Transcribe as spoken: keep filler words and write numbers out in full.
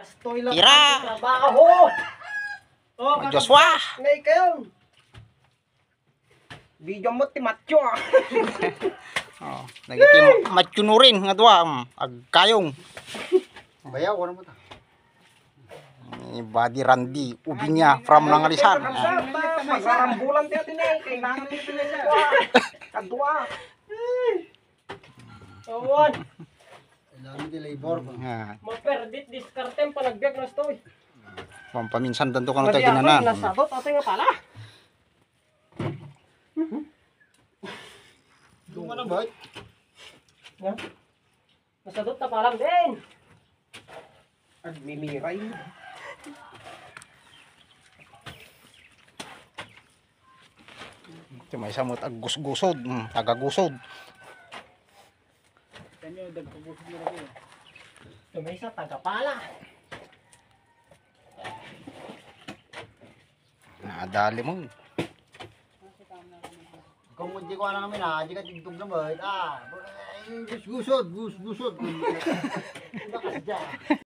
Kastoy lang Tira! Ang trabaho. Oh, Joshua! May kayo. Video mo ti Matyo. Oh, nagiti Matyo Nurin nga dua, um, agkayong. Bayaw, ano mo ta? Ni Buddy Randy Ubiña from Nangalisan. Pagarambulan ti atin eh. Kailangan nito na siya. Kadua. Awan. Kailangan ti labor ko. Ah. Maperdit diskarte ang panagbiag na stoy. Pampaminsan danto kano tayo ginanan. Nasabot, ate nga pala. Duma na ba? Nga? Nasadot na palang din. Agmimiray. Iti maysa met aggusgusod, mm, tagagusod. Kanya dagpagusod na lagi. Iti maysa tagapala. Nadali mo. Kung di ko anak kami na, di ka tigtog na ba? Ah, gusgusod, gusgusod. Bakas dyan.